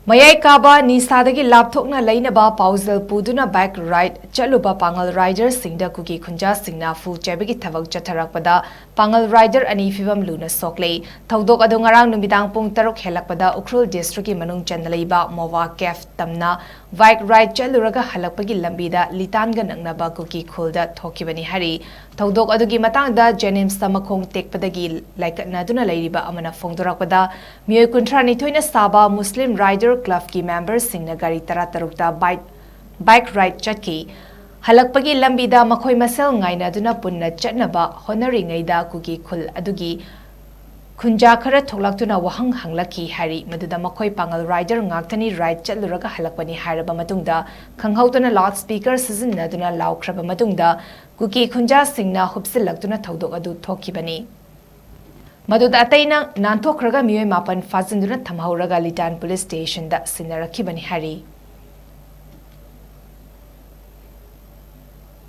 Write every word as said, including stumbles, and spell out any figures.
ꯃꯌꯥꯏ ꯀꯥꯕ ꯅꯤꯁꯥꯗꯒꯤ ꯂꯥꯞꯊꯣꯛꯅ ꯂꯩꯅꯕ ꯄꯥꯎꯖꯦꯜ ꯄꯨꯗꯨꯅ bike ride ꯆꯠꯂꯨꯕ ꯄꯥꯉꯜ riderꯁꯤꯡꯗ ꯀꯨꯀꯤ ꯈꯨꯟꯖꯥꯁꯤꯡꯅ ꯐꯨ ꯆꯥꯏꯕꯒꯤ ꯊꯕꯛ ꯆꯠꯊꯔꯛꯄꯗ ꯄꯥꯉꯜ rider ꯑꯅꯤ ꯐꯤꯕꯝ ꯂꯨꯅ ꯁꯣꯛꯂꯦ꯫ ꯊꯧꯗꯣꯛ ꯑꯗꯨ ꯉꯔꯥꯡ ꯅꯨꯃꯤꯗꯥꯡ ꯄꯨꯡ ꯇꯔꯨꯛ ꯍꯦꯜꯂꯛꯄꯗ ꯎꯈ꯭ꯔꯨꯜ districtꯀꯤ ꯃꯅꯨꯡ ꯆꯟꯅ ꯂꯩꯕ ꯃꯣꯋꯥ cave ꯇꯝꯅ bike ride ꯆꯠꯂꯨꯔꯒ ꯍꯜꯂꯛꯄꯒꯤ ꯂꯝꯕꯤꯗ ꯂꯤꯇꯥꯟꯒ ꯅꯛꯅꯕ ꯀꯨꯀꯤ ꯈꯨꯜꯗ ꯊꯣꯛꯈꯤꯕꯅꯤ ꯍꯥꯏꯔꯤ꯫ ꯊꯧꯗꯣꯛ ꯑꯗꯨꯒꯤ ꯃꯇꯥꯡꯗ ꯖꯦꯅꯤꯝꯁꯇ ꯃꯈꯣꯡ ꯇꯦꯛꯄꯗꯒꯤ ꯂꯥꯏꯀꯠꯅꯗꯨꯅ ꯂꯩꯔꯤꯕ ꯑꯃꯅ ꯐꯣꯡꯗꯣꯔꯛꯄꯗ, ꯃꯤꯑꯣꯏ ꯀꯨꯟꯊ꯭ꯔꯥ ꯅꯤꯊꯣꯏꯅ ꯁꯥꯕ ꯃꯨꯁꯂꯤꯝ rider clubꯀꯤ memberꯁꯤꯡꯅ ꯒꯥꯔꯤ ꯇꯔꯥꯇꯔꯨꯛꯇ bike, bike ride ꯆꯠꯈꯤ꯫ ꯍꯜꯂꯛꯄꯒꯤ ꯂꯝꯕꯤꯗ ꯃꯈꯣꯏ ꯃꯁꯦꯜ ꯉꯥꯏꯅꯗꯨꯅ ꯄꯨꯟꯅ ꯆꯠꯅꯕ ꯍꯣꯠꯅꯔꯤꯉꯩꯗ ꯀꯨꯀꯤ ꯈꯨꯜ ꯑꯗꯨꯒꯤ ꯈꯨꯟꯖꯥ ꯈꯔ ꯊꯣꯛꯂꯛꯇꯨꯅ ꯋꯥꯍꯪ ꯍꯪꯂꯛꯈꯤ ꯍꯥꯏꯔꯤ꯫ ꯃꯗꯨꯗ ꯃꯈꯣꯏ ꯄꯥꯉꯜ rider ꯉꯥꯛꯇꯅꯤ, ride ꯆꯠꯂꯨꯔꯒ ꯍꯜꯂꯛꯄꯅꯤ ꯍꯥꯏꯔꯕ ꯃꯇꯨꯡꯗ ꯈꯪꯍꯧꯗꯅ loudspeaker ꯁꯤꯖꯤꯟꯅꯗꯨꯅ ꯂꯥꯎꯈ꯭ꯔꯕ ꯃꯇꯨꯡꯗ ꯀꯨꯀꯤ ꯈꯨꯟꯖꯥꯁꯤꯡꯅ ꯍꯨꯞꯆꯤꯜꯂꯛꯇꯨꯅ ꯊꯧꯗꯣꯛ ꯑꯗꯨ ꯊꯣꯛꯈꯤꯕꯅꯤ꯫ ꯃꯗꯨꯗ ꯑꯇꯩꯅ ꯅꯥꯟꯊꯣꯛꯈ꯭ꯔꯒ ꯃꯤꯑꯣꯏ ꯃꯥꯄꯟ ꯐꯥꯖꯤꯟꯗꯨꯅ ꯊꯝꯍꯧꯔꯒ ꯂꯤꯇꯥꯟ police stationꯗ ꯁꯤꯟꯅꯔꯛꯈꯤꯕꯅꯤ ꯍꯥꯏꯔꯤ꯫